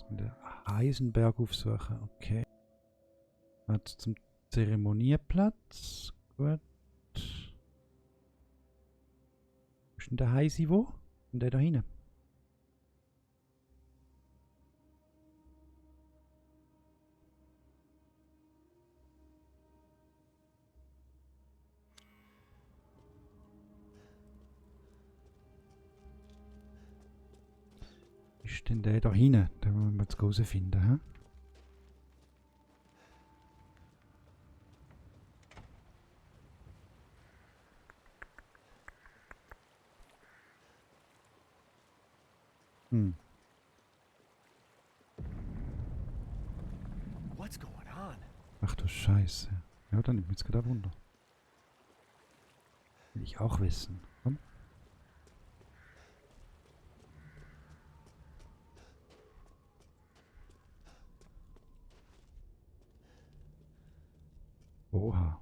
Den Heisenberg aufsuchen, okay. Jetzt zum Zeremonieplatz. Gut. Wo ist denn der Heisi wo? Und der da hinten? Ist denn der da hinten? Den wollen wir jetzt rausfinden, hä? Hm. What's going on? Ach du Scheiße. Ja, dann nimmt mich jetzt gerade Wunder. Will ich auch wissen. Komm. Oha.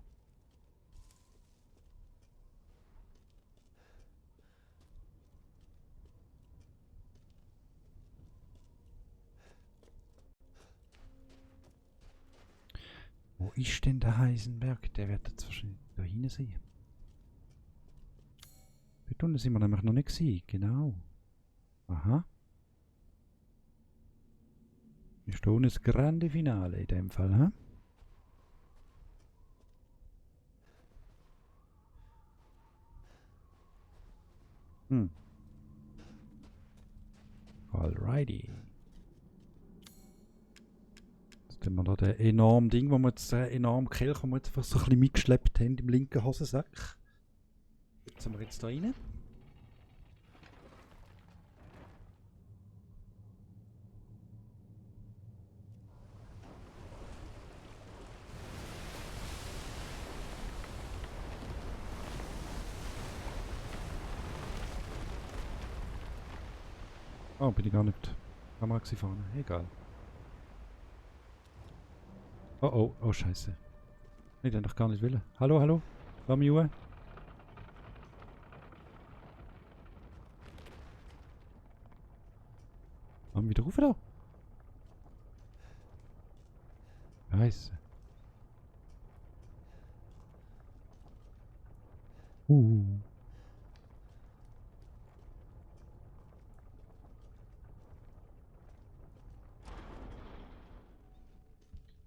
Wo ist denn der Heisenberg? Der wird jetzt wahrscheinlich da hinten sein. Dort unten sind wir nämlich noch nicht gewesen. Genau. Aha. Ist da unten das grande Finale in dem Fall, hä? Hm. Alrighty. Jetzt haben wir da den enormen Ding, wo wir jetzt enorm Kelch, wo wir jetzt einfach so ein bisschen mitgeschleppt haben im linken Hosensack. Jetzt sind wir jetzt da rein. Oh, bin ich gar nicht. Kamera gewesen vorne. Egal. Oh oh, oh Scheiße. Nee, den doch gar nicht wollen. Hallo, hallo? Lass mich ruhen. Haben wir wieder rauf da? Scheiße. Uh.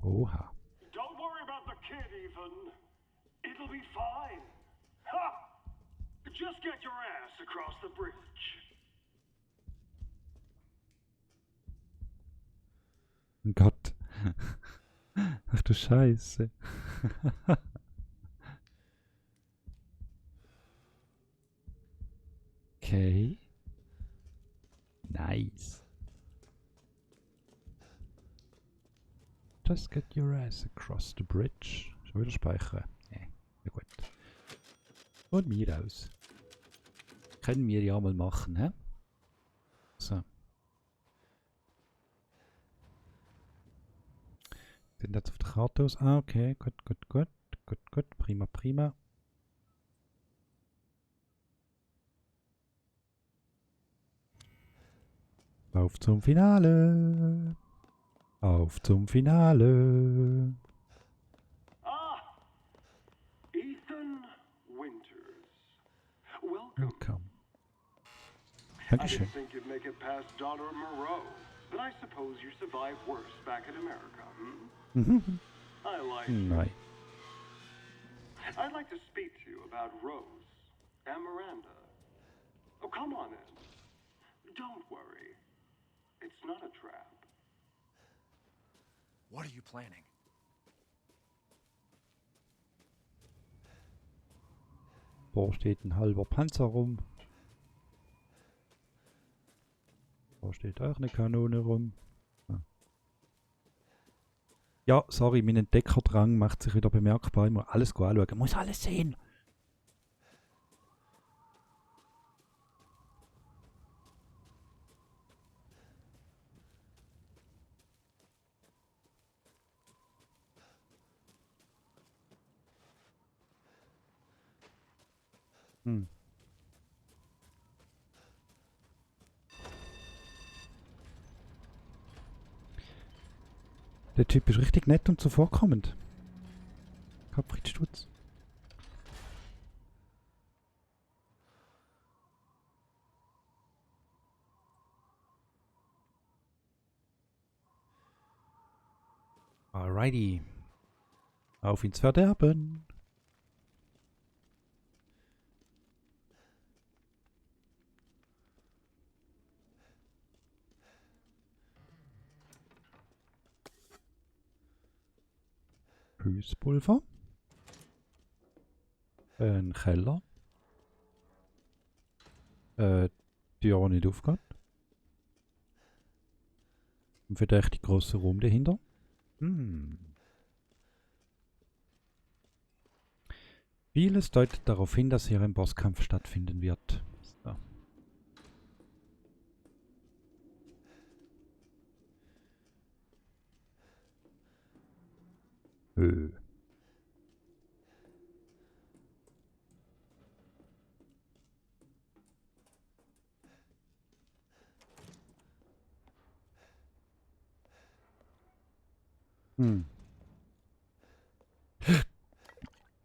Oha. Don't worry about the kid, Ethan. It'll be fine. Ha! Just get your ass across the bridge. Gott. Ach du Scheiße. Okay. Nice. Just get your ass across the bridge. Schon wieder speichern. Ja gut. Und mir aus. Können wir ja mal machen, hä? So. Sind jetzt auf der Karte aus? Ah, okay. Gut, gut, gut. Gut, gut. Prima, prima. Auf zum Finale. Auf zum Finale. Ah! Ethan Winters. Welcome. Willkommen. I Dankeschön. didn't think you'd make it past Daughter Moreau, but I suppose you survived worse back in America, hmm? I like you. Nein. I'd like to speak to you about Rose and Miranda. Oh, come on in. Don't worry. It's not a trap. What are you planning? Da steht ein halber Panzer rum. Da steht auch eine Kanone rum. Ja, sorry, mein Entdeckerdrang macht sich wieder bemerkbar. Immer alles anschauen. Muss alles sehen. Hm. Der Typ ist richtig nett und zuvorkommend. Gottfried Stutz. Alrighty. Auf ins Verderben. Hüßpulver. Ein Keller. Tür, die nicht aufgeht. Ein verdächtig grosser Raum dahinter. Vieles deutet darauf hin, dass hier ein Bosskampf stattfinden wird. So.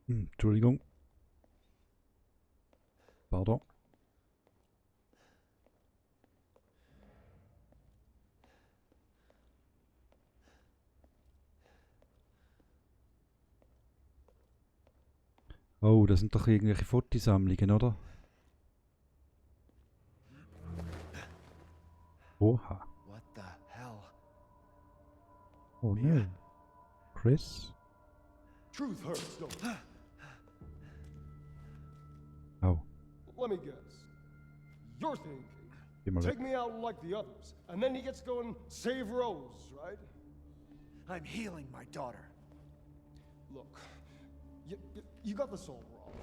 Entschuldigung. Pardon. Oh, das sind doch irgendwelche Fotosammlungen, oder? Oha. What the hell? Oh no. Chris? Truth hurts, don't it? Oh. Let me guess. You're thinking, Geh mal weg. take me out like the others, and then he gets to go and save Rose, right? I'm healing my daughter. Look, you got this all wrong.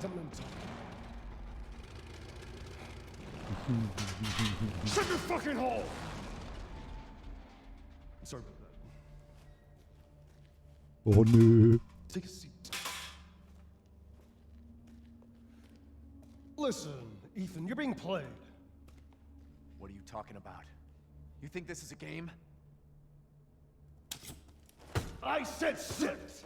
Let me talk. Shut your fucking hole! Sorry about that. Oh nö. Take a seat. Listen, Ethan, you're being played. What are you talking about? You think this is a game? I said sit!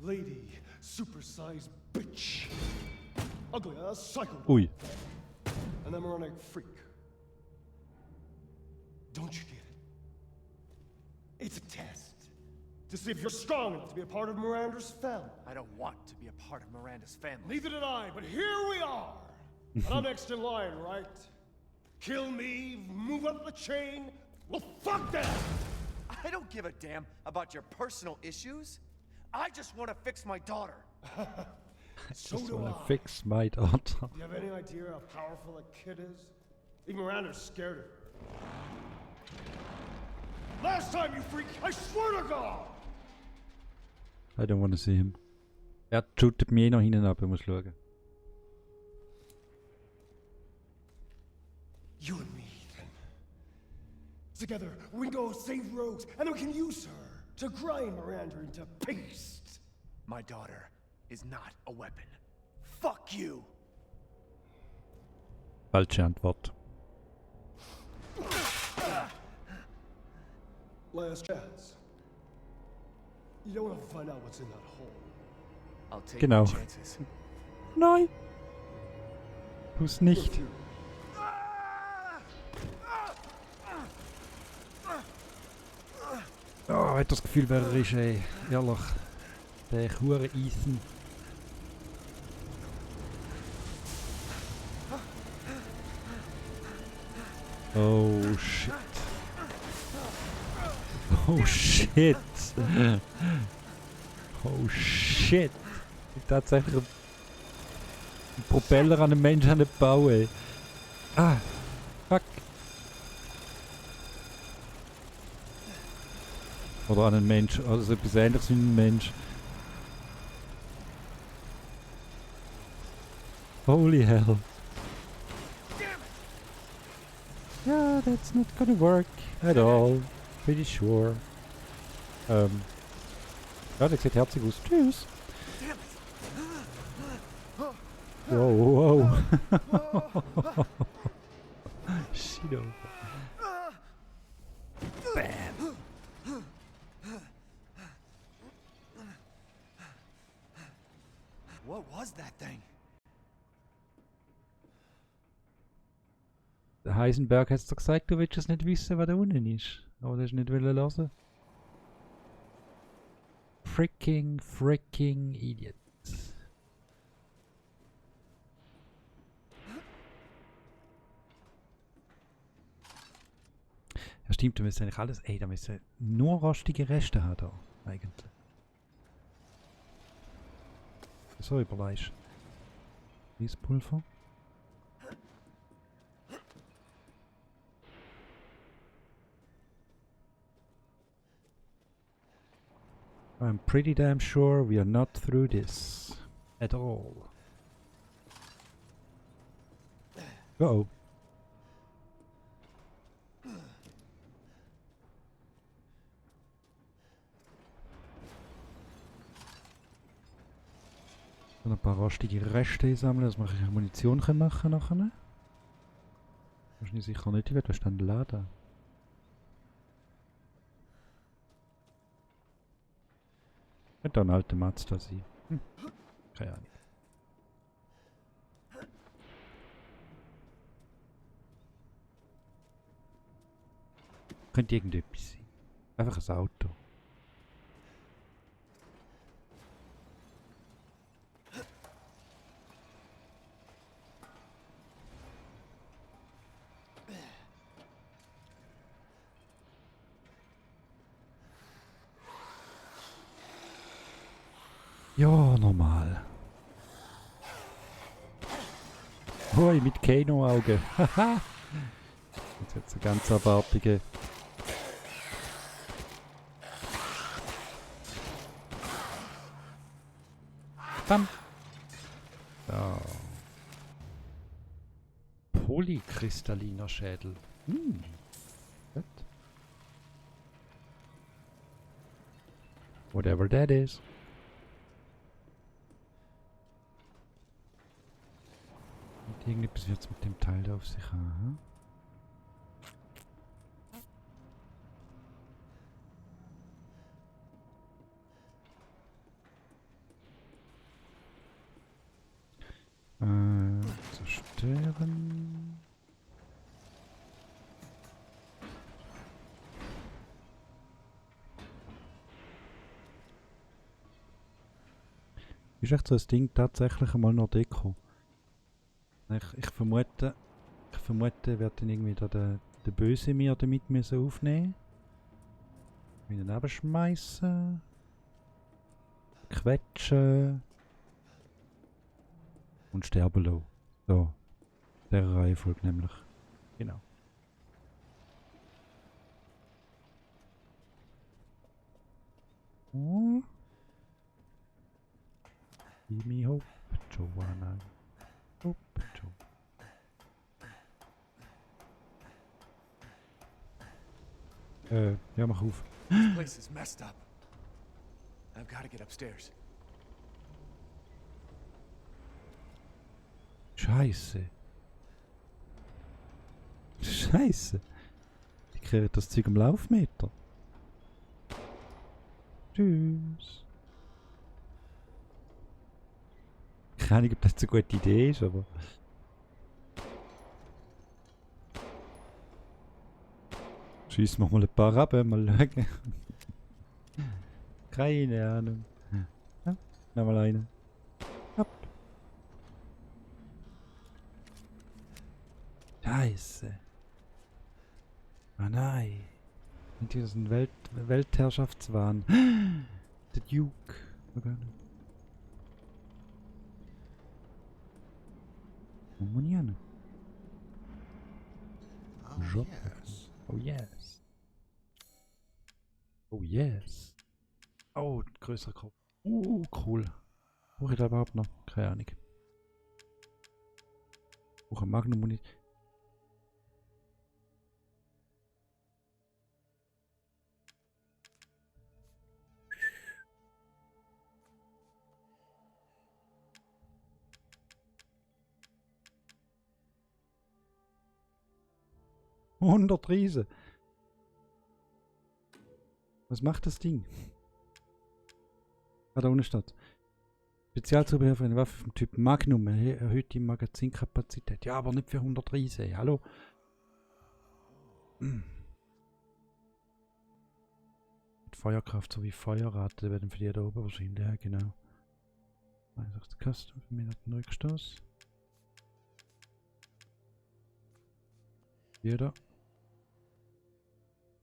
Lady, supersized bitch. Ugly ass psycho. Ui. An embryonic freak. Don't you get it? It's a test. To see if you're strong enough to be a part of Miranda's family. I don't want to be a part of Miranda's family. Neither did I, but here we are. And I'm next in line, right? Kill me, move up the chain. Well, fuck that! I don't give a damn about your personal issues. I just want to fix my daughter. So Just do wanna I. fix my daughter. Do you have any idea how powerful that kid is? Even Miranda's scared of her. Last time, you freak, I swear to God! I don't want to see him. Er shootet mich noch hinten ab, ich muss schauen. You and me, Ethan. Together, we can go save Rose, and then we can use her to grind Miranda into paste. My daughter is not a weapon. Fuck you. Falsche Antwort. Last chance. You don't want to find out what's in that hole. I'll take Genau. my chances. Nein! Tu's nicht. Oh, ich hab das Gefühl, wer er ist, ey. Ehrlich. Der hure Ethan. Oh shit. Oh shit. Oh shit. Tatsächlich einen Propeller an einem Menschen bauen, ey. Ah. Fuck. Oder an einen Mensch, also etwas ähnliches wie ein Mensch. Holy hell. Yeah, that's not gonna work at all. Pretty sure. Ja, der sieht herzig aus. Tschüss. Wow, wow. Shinobu. Bam. What was that thing? Der Heisenberg hat doch gesagt, du willst es nicht wissen, was da unten ist. Aber du hast nicht hören. Freaking Idiot. Ja stimmt, da müssen eigentlich alles... Ey, da müssen nur rostige Reste haben da, eigentlich. So überleist. Riespulver. I'm pretty damn sure we are not through this at all. Uh-oh. Ein paar rostige Reste sammeln, dass wir Munition machen können. Wahrscheinlich sicher nicht, ich werde dann laden. Könnte auch ein alter Mazda sein. Keine Ahnung. Könnte irgendetwas sein. Einfach ein Auto. Ja, normal. Hoi, mit Kano-Auge. Haha. Jetzt hat es eine ganz abartige... Bam! So. Polykristalliner Schädel. Gut. Whatever that is. Irgendetwas wird es mit dem Teil da auf sich haben. Zerstören. Ist echt so ein Ding tatsächlich einmal noch Deko? Ich vermute, wird dann irgendwie da der Böse mir damit müssen aufnehmen. Wieder daneben schmeißen. Quetschen. Und sterben lassen. So. Der Reihenfolge nämlich. Genau. Oh. Give me hope, Joanna. Hope, Joe. Ja, mach auf. This place is messed up. I've got to get upstairs. Scheiße. Scheiße. Die kriegen das Zeug am Laufmeter. Tschüss. Keine Ahnung, ob das eine gute Idee ist, aber... Schiessen wir mal ein paar ab, mal schauen. Keine Ahnung. Ja, nochmal eine. Ab. Scheiße. Ah nein. Und hier ist ein Weltherrschaftswahn. Der Duke. Okay. Moniane. Oh, yes. Oh yes. Oh yes. Oh, größerer Kopf. Cool. Brauche ich da überhaupt noch? Keine Ahnung. Brauche Magnum Munition. 100 Riesen. Was macht das Ding? Ah, da unten steht. Spezialzubehör für eine Waffe vom Typ Magnum erhöht die Magazinkapazität. Ja, aber nicht für 100 Riesen. Hallo? Mit Feuerkraft sowie Feuerrate werden für die da oben wahrscheinlich. Ja, genau. 61 Custom, vermindert Rückstoß. Jeder.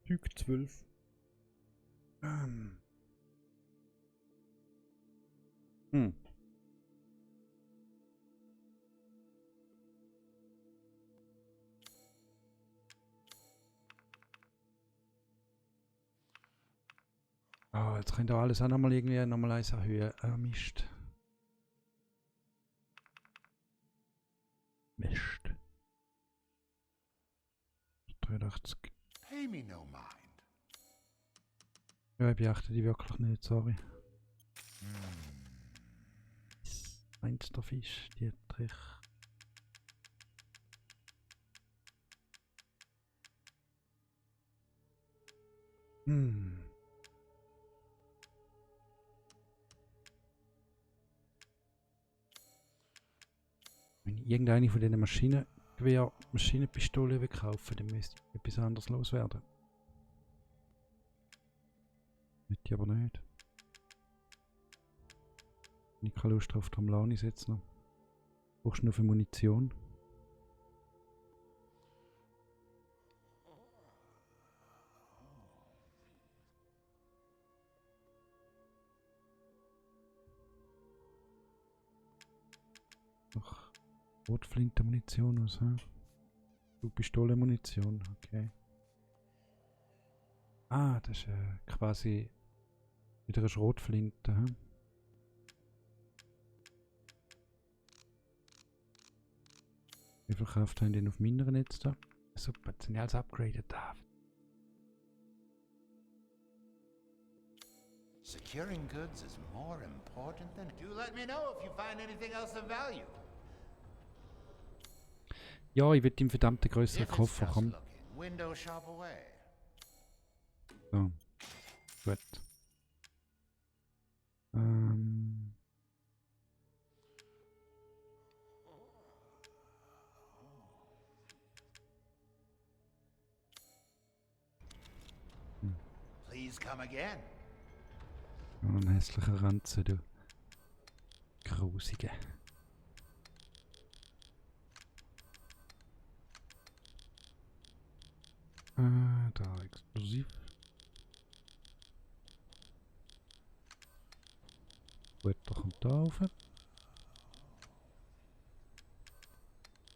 Typ 12. Oh, jetzt könnt ihr alles auch nochmal irgendwie nochmal eins erhöhen. Mist. Mist. 83. Pay me no mind. Ja, ich beachte die wirklich nicht, sorry. Eins der Fisch, Dietrich. Wenn ich irgendeine von diesen Maschinenpistolen kaufen, dann müsste ich etwas anderes loswerden. Möchte ich aber nicht. Wenn ich keine Lust drauf, darum lade ich es jetzt noch. Brauchst du noch für Munition? Ach, Rotflinte-Munition, was, hä? Pistole-Munition, okay. Ah, das ist quasi wieder eine Schrotflinte, hä? Wie viel Kraft haben die denn auf meiner jetzt da? Super, jetzt sind die alles upgraded da. Securing goods is more important than... Do let me know if you find anything else of value. Ja, ich will einen verdammten grösseren If it's Koffer, just komm. looking, window shop away. So. Gut. Please come again. Oh, ein hässlicher Ranzen, du. Grusige. Da explosiv. Gut, da kommt da rauf.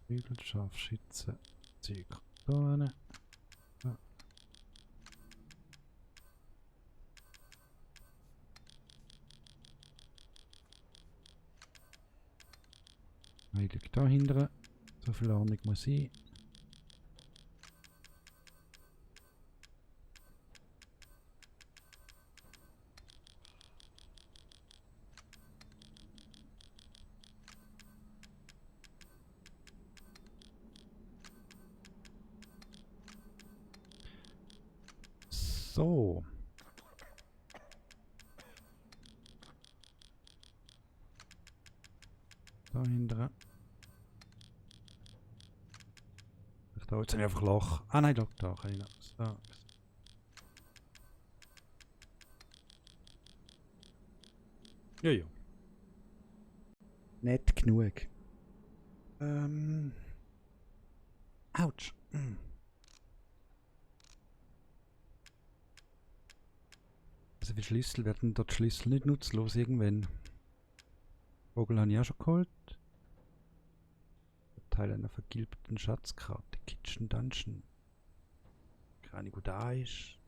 Riegel, Scharfschütze, Zeug da hin. Ja. Heilig da hinten. So viel Ahnung muss sein. So. Da hinten. Ich da jetzt einfach Loch. Ah nein, da kann ich noch. So. Ja, ja. Nicht genug. Autsch. Also wie Schlüssel werden dort Schlüssel nicht nutzlos irgendwann. Vogel habe ich auch schon geholt. Teil einer vergilbten Schatzkarte. Kitchen Dungeon. Keine Ahnung, wo da ist.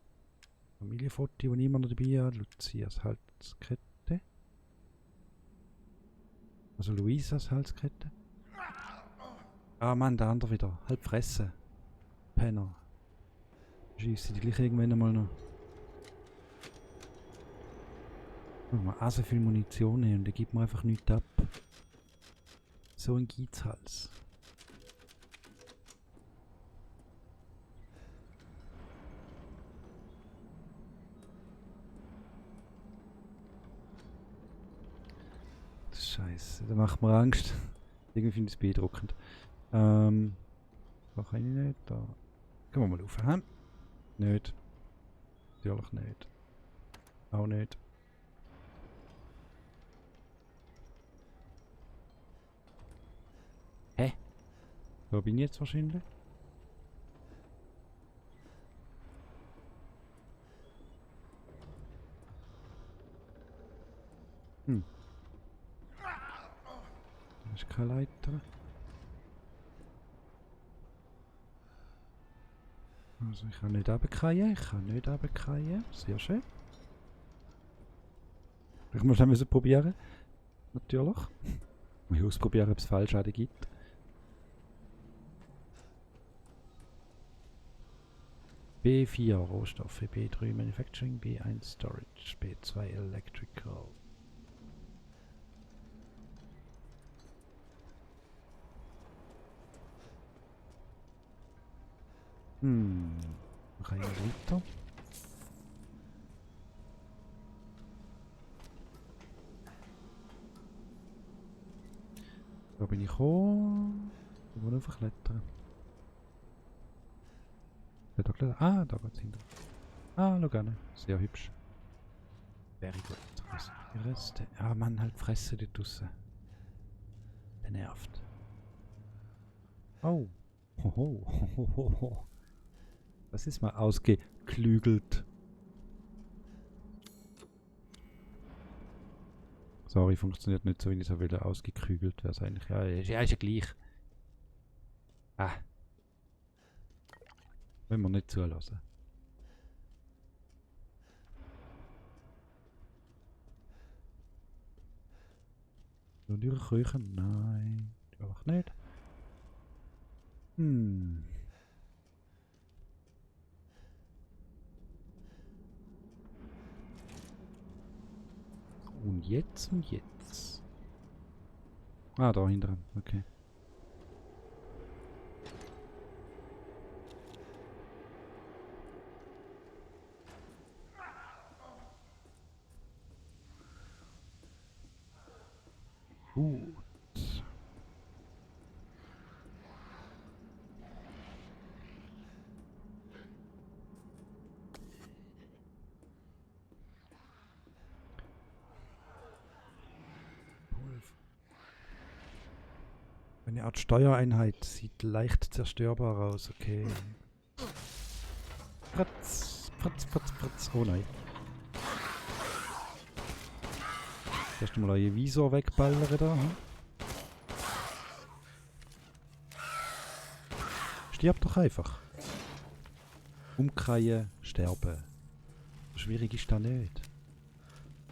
Familienfoto, die niemand dabei hat. Lucias Halskette. Also Luisas Halskette. Ah Mann, der andere wieder. Halb fressen. Penner. Schieße die gleich irgendwann einmal noch. Wenn wir auch so viel Munition haben, der gibt mir einfach nichts ab. So ein Geizhals. Scheiße, da macht mir Angst. Irgendwie finde ich es beeindruckend. Da kann ich nicht. Da. Gehen wir mal rauf. Hä? Nicht. Natürlich nicht. Auch nicht. Hä? Wo bin ich jetzt wahrscheinlich? Hm. Da ist keine Leiter. Also ich kann nicht runterfallen, Sehr schön. Ich muss es probieren. Natürlich. Ich muss ausprobieren, ob es Fallschaden gibt. B4 Rohstoffe, B3 Manufacturing, B1 Storage, B2 Electrical. Noch ein Liter. Da bin ich gekommen. Ich will einfach klettern. Da klettern. Ah, da geht's hinter. Ah, schau an. Sehr hübsch. Very gut. Die Reste. Ah, Mann, halt Fresse dort draussen. Der nervt. Oh. Hoho. Hohoho. Das ist mal ausgeklügelt. Sorry, funktioniert nicht so, wie ich es will. Ausgeklügelt wäre es eigentlich. Ja, ist ja gleich. Ah. Wenn wir nicht zulassen. Nur durchkriechen? Nein. Einfach nicht. Und jetzt und jetzt. Ah, da hinten. Okay. Gut. Eine Art Steuereinheit, sieht leicht zerstörbar aus, okay. Pratz, pratz, pratz, pratz. Oh nein. Erst mal euren Visor wegballern da. Hm? Stirb doch einfach. Umkreien, sterben. So schwierig ist das nicht.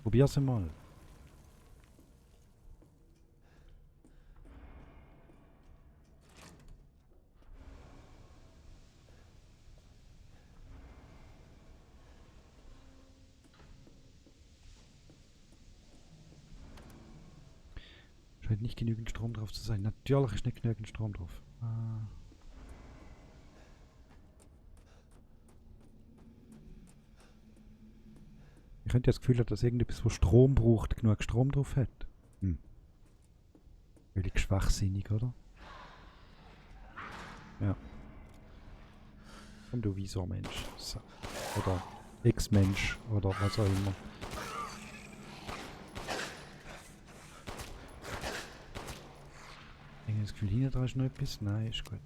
Probier's mal. Scheint nicht genügend Strom drauf zu sein. Natürlich ist nicht genügend Strom drauf. Ah. Ich könnte ja das Gefühl haben, dass irgendetwas, wo Strom braucht, genug Strom drauf hat. Völlig schwachsinnig, oder? Ja. Komm du Visor-Mensch. So. Oder Ex-Mensch. Oder was auch immer. Ich habe das Gefühl, hinten dran ist noch etwas. Nein, ist gut.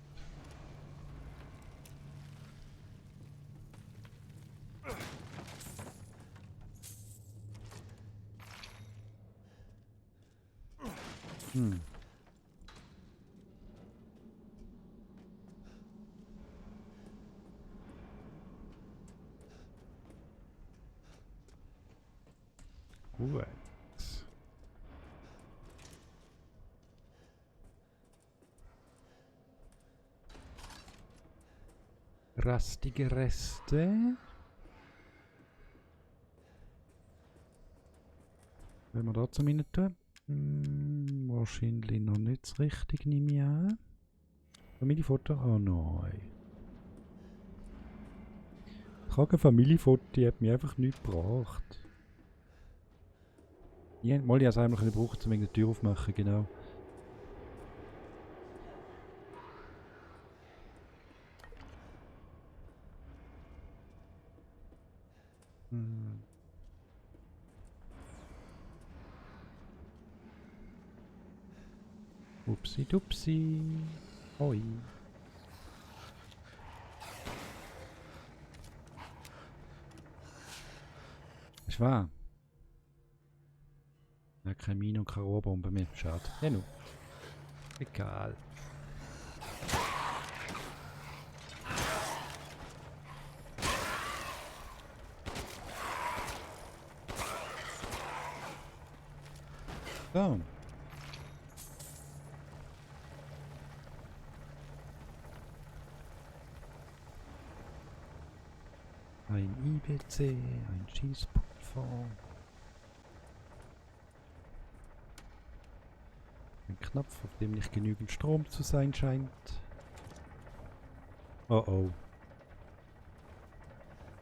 Gut. Rastige Reste. Wenn wir da zumindest tun. Wahrscheinlich noch nicht so richtig, nehme ich an. Familienfoto? Oh nein. Ich habe ein Familienfoto, die hat mir einfach nichts gebracht. Ja, mal, ich habe es einmal gebraucht, um eine Tür aufzumachen, genau. Hm. Upsi dupsi. Oi. Ist wahr. Ja, keine Mine und keine Rohrbombe mehr. Schade. Ja, nu. Egal. So. Ein IBC, ein Schießpulver. Ein Knopf, auf dem nicht genügend Strom zu sein scheint. Oh oh.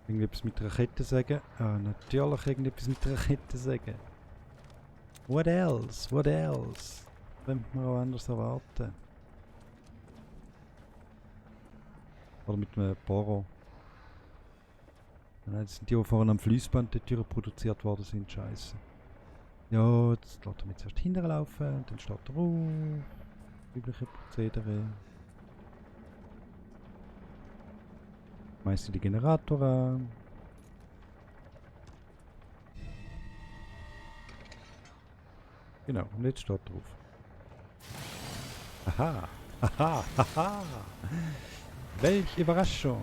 Irgendetwas mit Raketen sagen? Ah, natürlich irgendetwas mit Raketen sagen. What else? What else? Könnte man auch anders erwarten. Oder mit einem Bohrer. Nein, das sind die vorne am Fließband der Türen produziert worden sind. Scheiße. Ja, jetzt lässt er mir zuerst hinterlaufen und dann steht er auf. Übliche Prozedere. Meist die Generator an. Genau, und jetzt steht er auf. Aha! Haha! Haha! Welch Überraschung!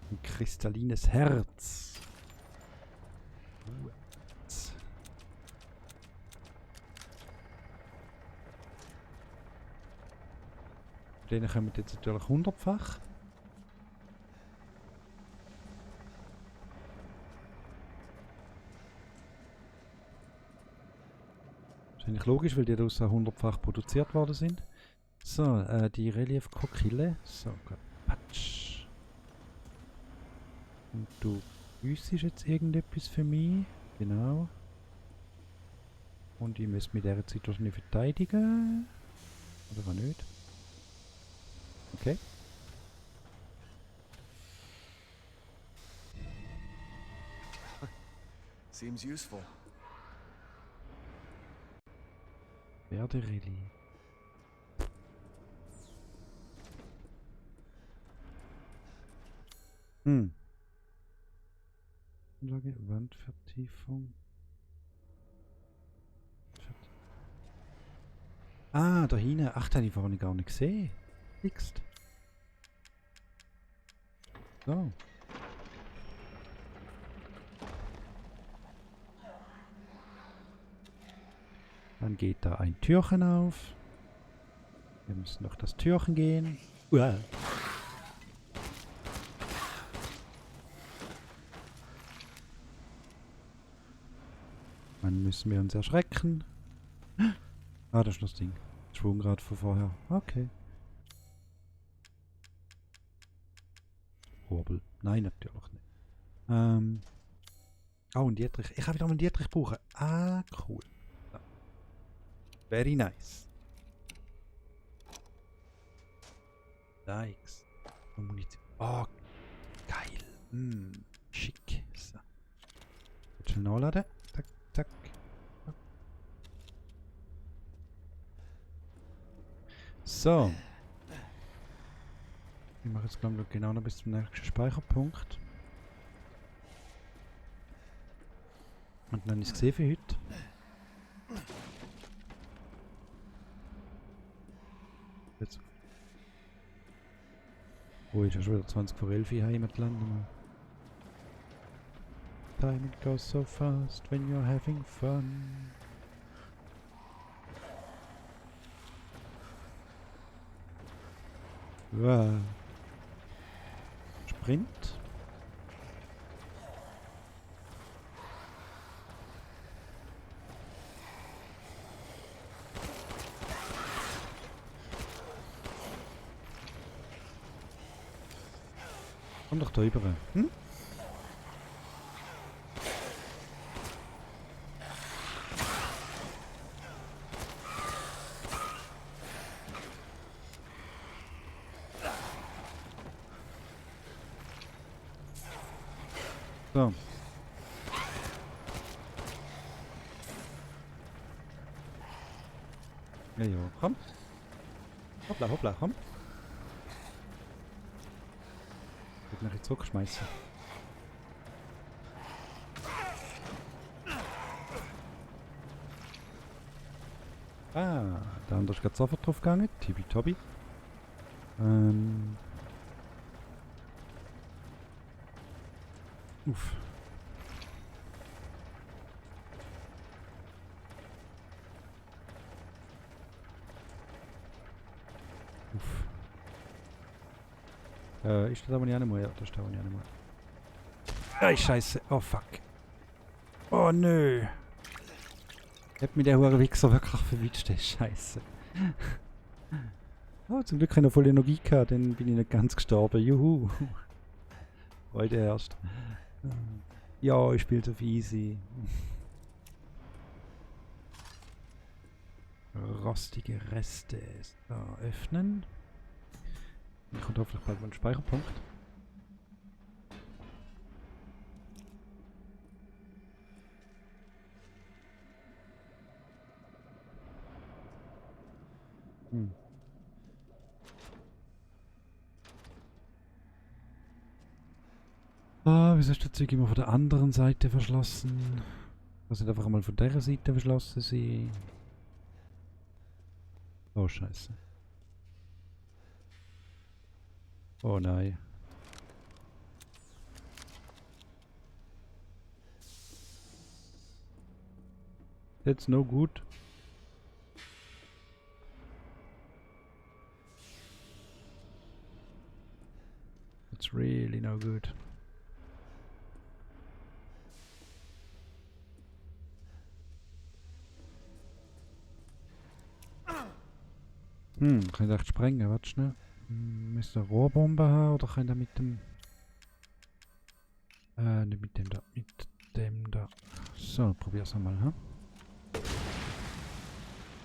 Ein kristallines Herz. Gut. Denen kommen jetzt natürlich 100-fach. Wahrscheinlich logisch, weil die daraus auch 100-fach produziert worden sind. So, die Relief-Kokille. So, gut. Patsch. Und du büssest jetzt irgendetwas für mich. Genau. Und ich muss mit dieser Zeit wahrscheinlich verteidigen. Oder auch nicht. Okay. Seems useful. Werdereli. Anlage, Wandvertiefung. Ah, da hinten. Ach, den habe ich vorhin gar nicht gesehen. Siehst. So. Dann geht da ein Türchen auf. Wir müssen durch das Türchen gehen. Uah. Dann müssen wir uns erschrecken. Ah, das ist das Ding. Schwungrad von vorher. Okay. Hobel. Nein, natürlich nicht. Oh, ein Dietrich. Ich kann wieder mal einen Dietrich brauchen. Ah, cool. So. Very nice. Likes. Munition. Oh, geil. Schick. So. Jetzt schnell nachladen. Zack, zack. So. Ich mache jetzt glaube ich genau noch bis zum nächsten Speicherpunkt. Und dann ist es gesehen für heute. Jetzt. Oh, ist ja schon wieder 20 vor 11 Uhr heim landen. Time it goes so fast when you're having fun. Wow. Sprint. Komm doch da rüber. Hm? So. Ja, jo, komm. Hoppla, hoppla, komm. Ich will nachher zurückschmeißen. Ah, der andere ist gerade sofort drauf gegangen. Tibi-Tobi. Uff. Uff. Ist das aber nicht einmal? Ja, das ist aber nicht einmal. Ey, Scheiße. Oh, fuck. Oh, nö. Hat mich der Hurenwichser wirklich verwitscht, ey, Scheiße. Oh, zum Glück habe ich noch voll Energie gehabt, dann bin ich nicht ganz gestorben. Juhu. Heute erst. Ja, ich spiele auf easy. Rostige Reste. So, öffnen. Dann kommt hoffentlich bald mal ein Speicherpunkt. Ah, wieso ist das Zeug immer von der anderen Seite verschlossen? Was nicht einfach mal von der Seite verschlossen sein? Oh, Scheiße. Oh nein. That's no good. It's really no good. Kann ich echt sprengen, warte schnell. Müsste eine Rohrbombe haben oder kann ich da mit dem... nicht mit dem da, mit dem da. So, probier's einmal, ha?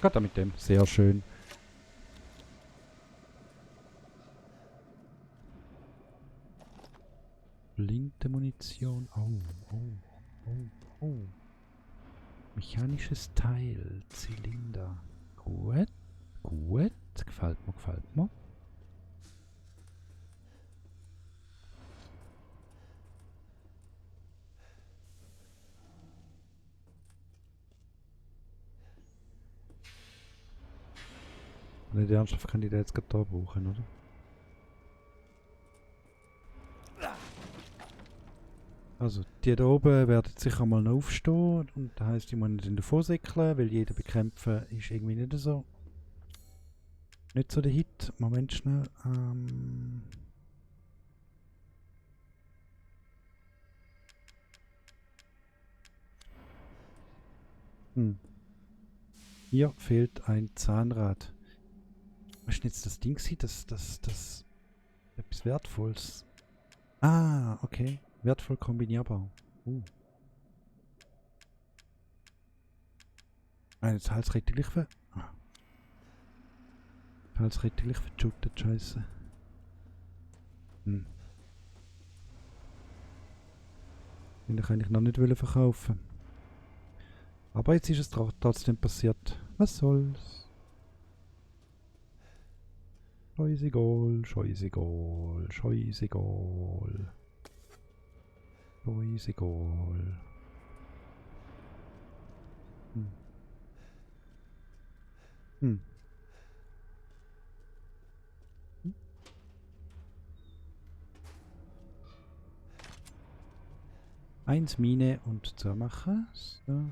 Geht da mit dem, sehr schön. Blinde Munition, oh. Mechanisches Teil, Zylinder. Gut. Gefällt mir. Nicht ernsthaft kann ich den jetzt gerade da brauchen, oder? Also, die da oben werden sicher mal noch aufstehen und das heisst, ich muss nicht in der vorsäckeln, weil jeder bekämpfen ist irgendwie nicht so. Nicht so der Hit. Moment schnell. Hier fehlt ein Zahnrad. Was ist denn jetzt das Ding? Das etwas Wertvolles. Ah, okay. Wertvoll kombinierbar. Jetzt halsrettlich für... Halsrettlich verschüttet, Scheiße. Den kann ich noch nicht verkaufen. Aber jetzt ist es trotzdem passiert. Was soll's? Scheißegal. Eins Mine und zermachen. So.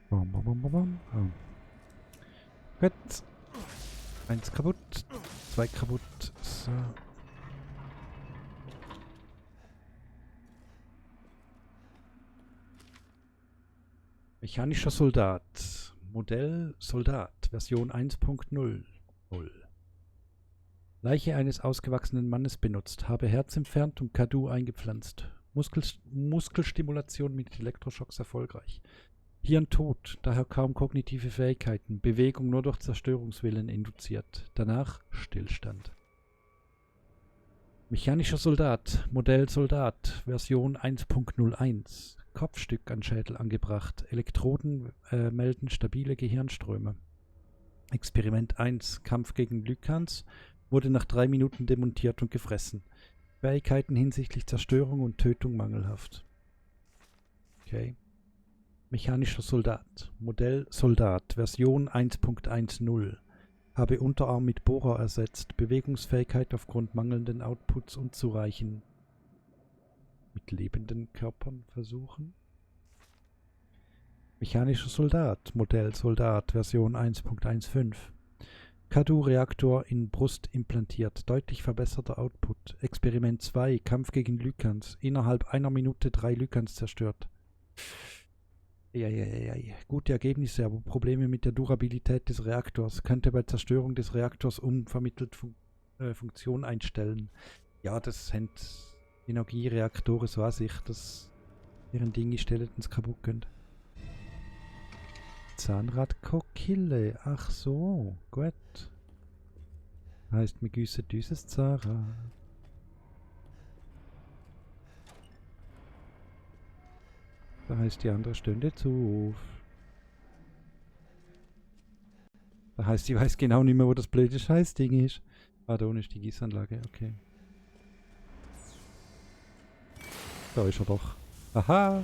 Bam. Oh. Gut. Eins kaputt. Zwei kaputt. So. Mechanischer Soldat. Modell Soldat. Version 1.0. Leiche eines ausgewachsenen Mannes benutzt. Habe Herz entfernt und Kadu eingepflanzt. Muskelstimulation mit Elektroschocks erfolgreich. Hirn tot, daher kaum kognitive Fähigkeiten. Bewegung nur durch Zerstörungswillen induziert. Danach Stillstand. Mechanischer Soldat, Modell Soldat, Version 1.01. Kopfstück an Schädel angebracht. Elektroden melden stabile Gehirnströme. Experiment 1. Kampf gegen Lycans. Wurde nach 3 Minuten demontiert und gefressen. Fähigkeiten hinsichtlich Zerstörung und Tötung mangelhaft. Okay. Mechanischer Soldat. Modell Soldat. Version 1.10. Habe Unterarm mit Bohrer ersetzt. Bewegungsfähigkeit aufgrund mangelnden Outputs unzureichend. Mit lebenden Körpern versuchen. Mechanischer Soldat. Modell Soldat. Version 1.15. Kadu-Reaktor in Brust implantiert. Deutlich verbesserter Output. Experiment 2. Kampf gegen Lycans. Innerhalb 1 Minute 3 Lycans zerstört. Gute Ergebnisse, aber Probleme mit der Durabilität des Reaktors. Könnte bei Zerstörung des Reaktors unvermittelt Funktion einstellen. Ja, das sind Energiereaktoren, so an sich, dass ihren Dinge stellen ins kaputt gehen. Zahnradkokille. Ach so, gut. Heißt, wir güssen dieses Zahnrad. Da heißt, die andere Stunde zu. Da heißt, ich weiß genau nicht mehr, wo das blöde Scheißding ist. Ah, da unten ist die Gießanlage, okay. Da ist er doch. Aha!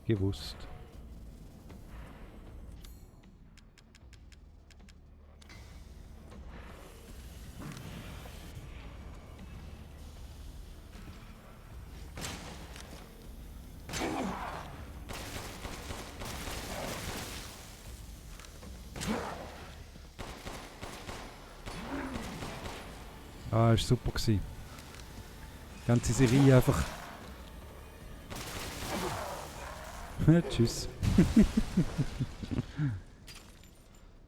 Gewusst. Ah, ist super gewesen. Die ganze Serie einfach. Tschüss.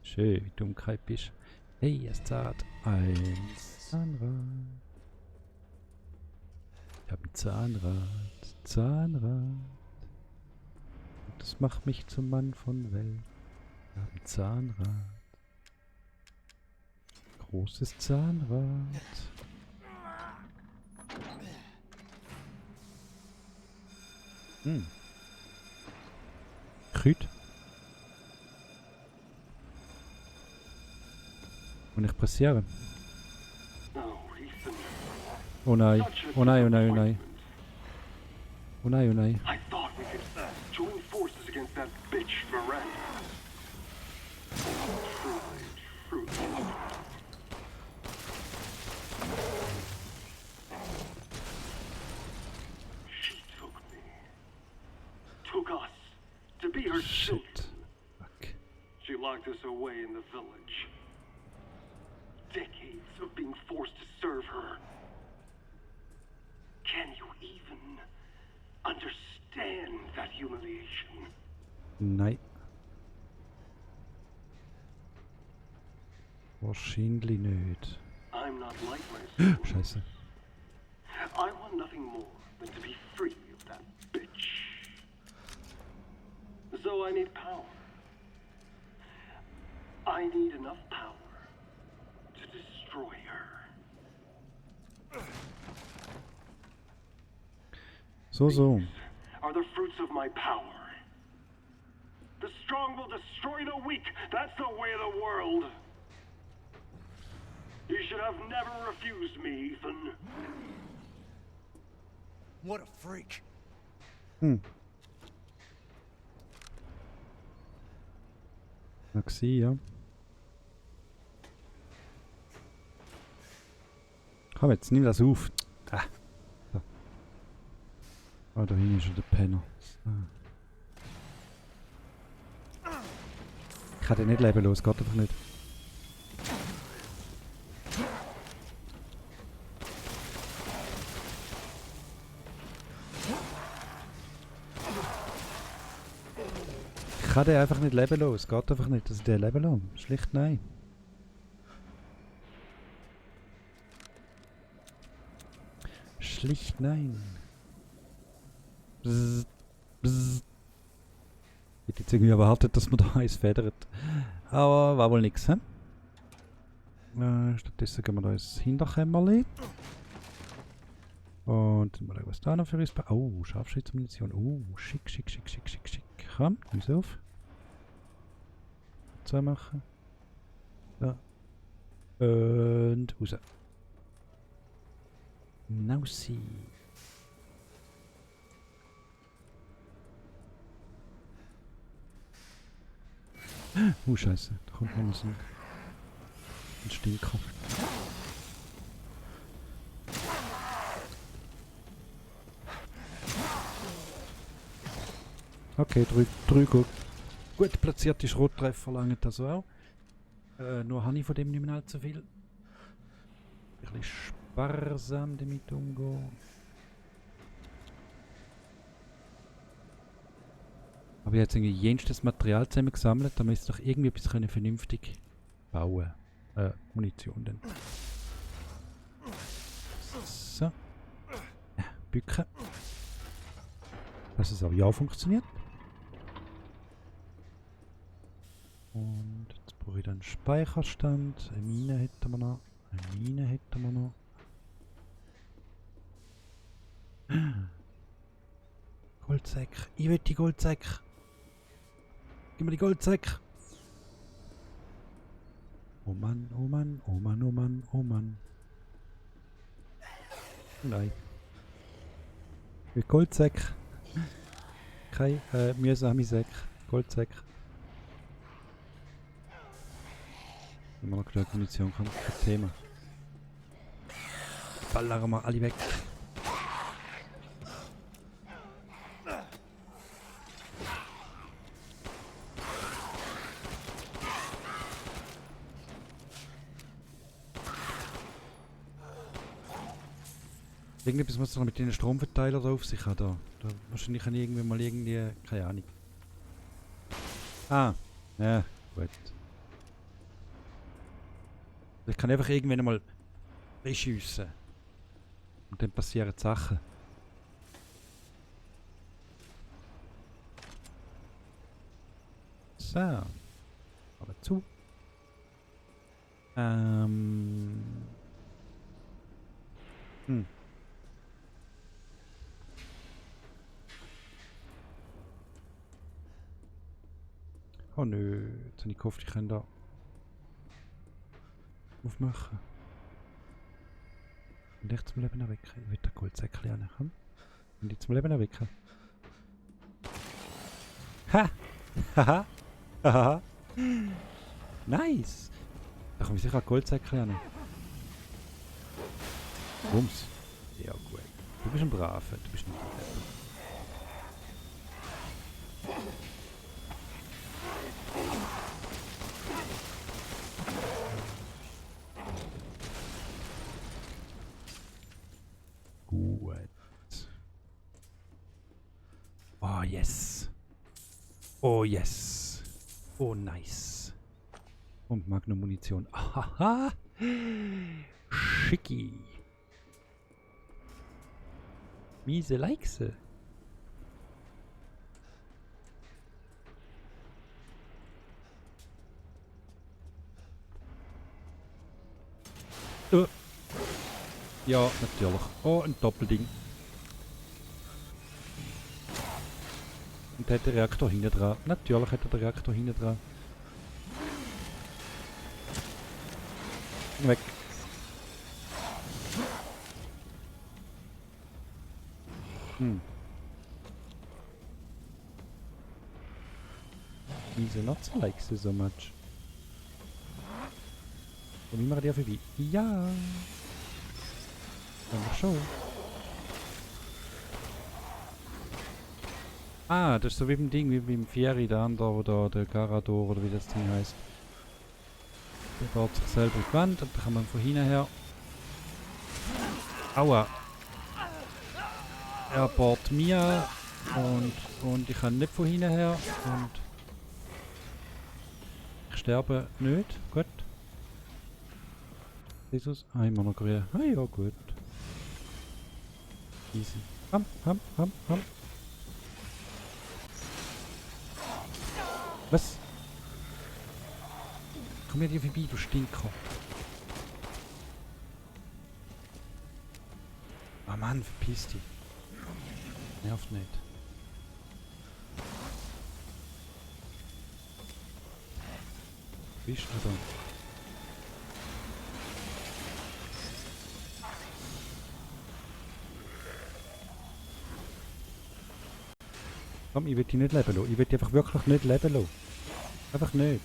Schön, wie du umgekehrt bist. Hey, es zahlt ein Zahnrad. Ich habe ein Zahnrad. Und das macht mich zum Mann von Welt. Ich habe ein Zahnrad. Großes Zahnrad. Krüt. Und ich pressiere. Oh nein. Oh nein, oh nein, oh nein. Oh nein, oh nein. I thought we could join forces against that bitch Miranda. Truly. She took us to be her children. Shit. Fuck. She locked us away in the village. Decades of being forced to serve her. Can you even understand that humiliation? Nein. Wahrscheinlich nicht. I'm not like my son. Scheiße. I want nothing more than to be free of that bitch. So I need power. I need enough power to destroy her. So. Are the fruits of my power. The strong will destroy the weak. That's the way of the world. You should have never refused me, Ethan. What a freak. Maxi, ja. Komm jetzt, nimm das auf. Ah. So. Oh, da hinten ist schon der Penner. Ich kann den nicht leben los, geht einfach nicht. kann den einfach nicht leben lassen. Es geht einfach nicht, dass ich den leben lasse. Schlicht nein. Schlicht nein. Bzzz, bzzz. Ich hätte jetzt irgendwie erwartet, dass man da eins federt. Aber war wohl nix, hä? Stattdessen gehen wir da ins Hinterkämmerli. Und mal schauen, was da noch für uns bei. Oh, Scharfschützenmunition. Oh, schick, schick, schick, schick, schick, schick. Komm, nimm's auf. So machen. So. Und raus. Nausi. Oh, Scheiße. Da kommt noch so ein Stinker. Okay, drei gut platzierte Schrottreffer langen das auch. Nur habe ich von dem nicht mehr allzu viel. Ein bisschen sparsam damit umgehen. Aber jetzt irgendwie jenstes Material zusammen gesammelt, damit ich doch irgendwie etwas vernünftig bauen. Munition dann. So. Bücken. Dass es auch ja funktioniert. Und jetzt brauche ich dann einen Speicherstand. Eine Mine hätten wir noch. Eine Mine hätten wir noch. Goldsäcke. Ich will die Goldsäcke. Gib mir die Goldsäcke. Oh Mann, oh Mann, oh Mann, oh Mann, oh Mann. Nein. Ich will Goldsäcke. Kein mühsame Säcke. Goldsäcke. Wenn man noch genug Munition kann, kein Thema. Ballern wir alle weg. Irgendetwas muss noch mit den Stromverteiler da auf sich haben. Da wahrscheinlich kann ich irgendwie mal keine Ahnung. Ah, ja, gut. Ich kann einfach irgendwann mal reinschiessen. Und dann passieren Sachen. So. Aber zu. Oh nö, jetzt habe ich gehofft, ich kann da aufmachen. Und ich zum Leben erwecken. Ich will den Goldsäckchen annehmen. Und ich zum Leben erwecken. Ha! Haha! Haha! Nice! Da kann ich sicher ein Goldsäckchen annehmen. Bums! Ja gut. Du bist ein Braver, du bist nicht ein Oh yes. Oh yes. Oh nice. Und Magnum Munition. Ahaha. Schicki. Miese Leichse. Ja, natürlich. Oh, ein Doppelding. Und hat der Reaktor hinten dran. Natürlich hat er den Reaktor hinten dran. Weg. Wieso not like so much? Und wie machen die vorbei? Ja! Dann doch schon. Ah, das ist so wie beim Ding, wie beim Fieri, der andere oder der Garador oder wie das Ding heißt. Der baut sich selber in die Wand und dann kann man von hinten her. Aua! Er baut mir und ich kann nicht von hinten her und sterben nicht. Gut. Jesus. Ah, immer noch grün. Ah ja, gut. Easy. Ham. Was? Komm mir dir vorbei, du Stinker. Ah Mann, verpiss dich. Nervt nicht. Bist du da? Komm, ich will dich nicht leben lassen. Ich will dich einfach wirklich nicht leben lassen. Einfach nicht.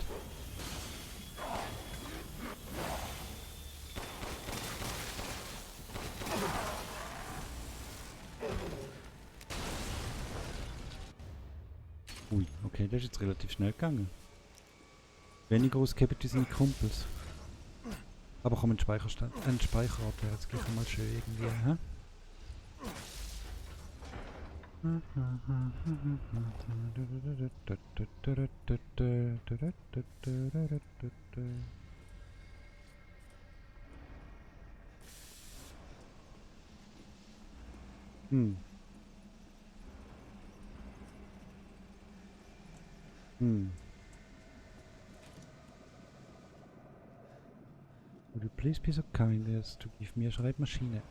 Ui, okay, das ist jetzt relativ schnell gegangen. Weniger ausgegeben als seine Kumpels. Aber komm, ein Speicherort wäre jetzt gleich mal schön irgendwie, hä? Would you please be so kind as to give me a Schreibmaschine?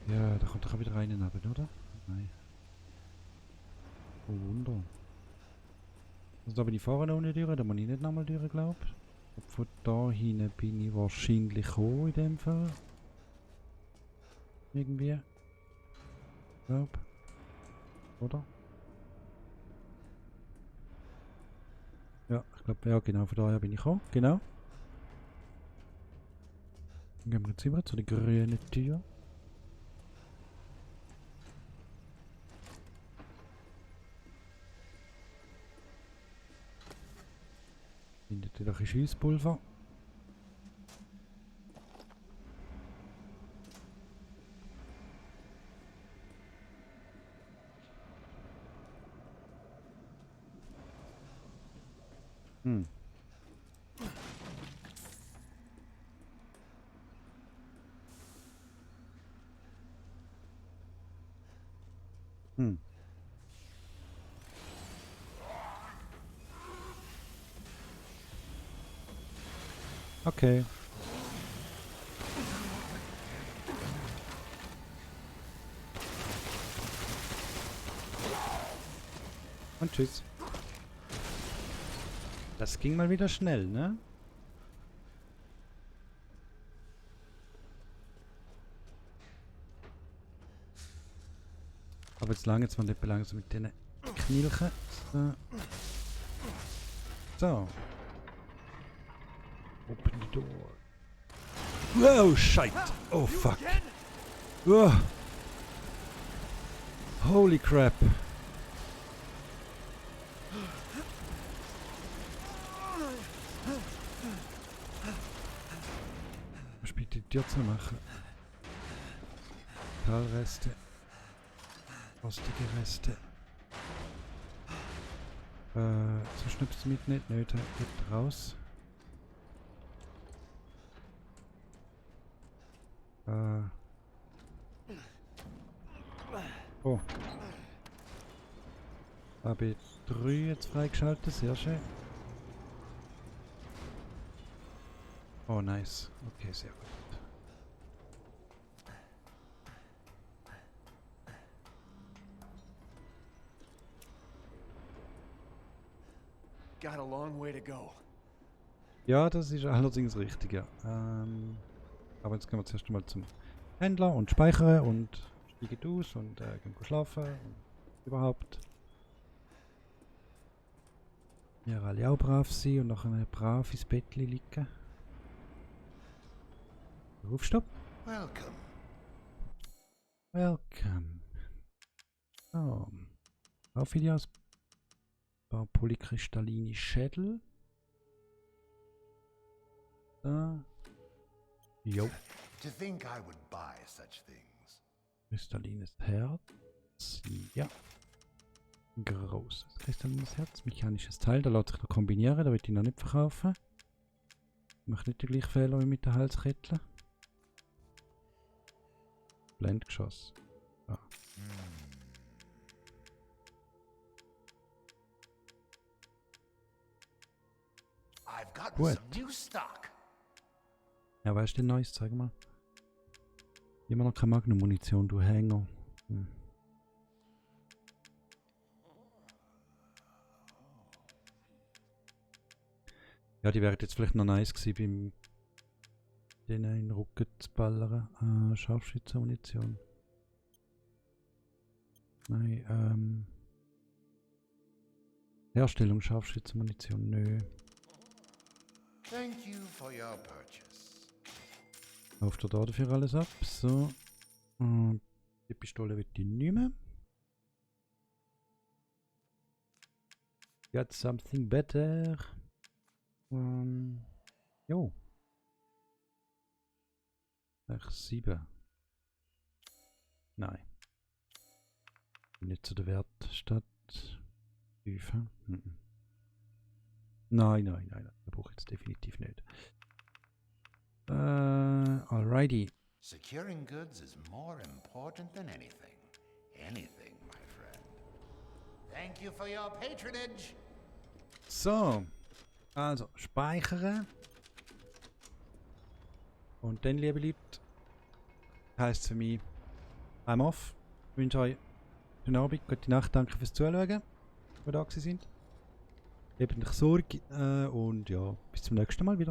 Ja, da kommt doch auch wieder einen ab, oder? Nein. Oh Wunder. Also da bin ich vorne ohne durch, da muss ich nicht nochmal durch, glaube ich. Von da hinten bin ich wahrscheinlich gekommen in dem Fall. Irgendwie. Glaub. Oder? Ja, ich glaube, ja genau, von daher bin ich gekommen. Genau. Dann gehen wir jetzt rüber zu der grünen Tür. Findet ihr doch ein Schiesspulver? Hm. Hm. Okay. Und tschüss. Das ging mal wieder schnell, ne? Aber jetzt lange, jetzt mal nicht langsam mit den Knilchen. So. So. Open the door. Wow, shit! Oh fuck. Oh. Holy crap. Was bitte die Tür zu machen? Metallreste. Rostige Reste. So schnippst du mit nicht? Nö, da geht raus. Oh. AB3 jetzt freigeschaltet, sehr schön. Oh, nice. Okay, sehr gut. Got a long way to go. Ja, das ist allerdings richtig, ja. Aber jetzt gehen wir zuerst mal zum Händler und speichern und steigen aus und gehen schlafen und überhaupt. Ja, alle auch brav sein und nachher brav ins Bett liegen. Rufstopp. Welcome. Welcome. So. Auf wieder aus. Ein paar polykristalline Schädel. Da. Jo. To think I would buy such things. Kristallines Herz. Ja. Großes kristallines Herz. Mechanisches Teil. Da lässt sich noch kombinieren. Da will ich noch nicht verkaufen. Ich mache nicht den gleichen Fehler wie mit der Halskette. Blendgeschoss. Ja. I've got Gut. some new stock. Ja, weißt du denn Neues? Zeig mal. Immer noch keine Magnum-Munition, du Hänger. Ja, die wären jetzt vielleicht noch nice gewesen, denen in den Rücken zu ballern. Scharfschützenmunition. Nein, Herstellung Scharfschützenmunition, nö. Thank you for your purchase. Kauft er da dafür alles ab. So. Und die Pistole wird die nicht mehr. Got something better. Jo. 7. Nein. Nicht zu der Wertstadt. 5. Nein. Da brauche ich jetzt definitiv nicht. Alrighty. Securing goods is more important than anything. Anything, my friend. Thank you for your patronage. So. Also, speichern. Und dann, liebe Leute, heisst es für mich, I'm off. Ich wünsche euch guten Abend, gute Nacht, danke fürs Zuschauen, die da sind. Gebt euch Sorge und ja, bis zum nächsten Mal wieder.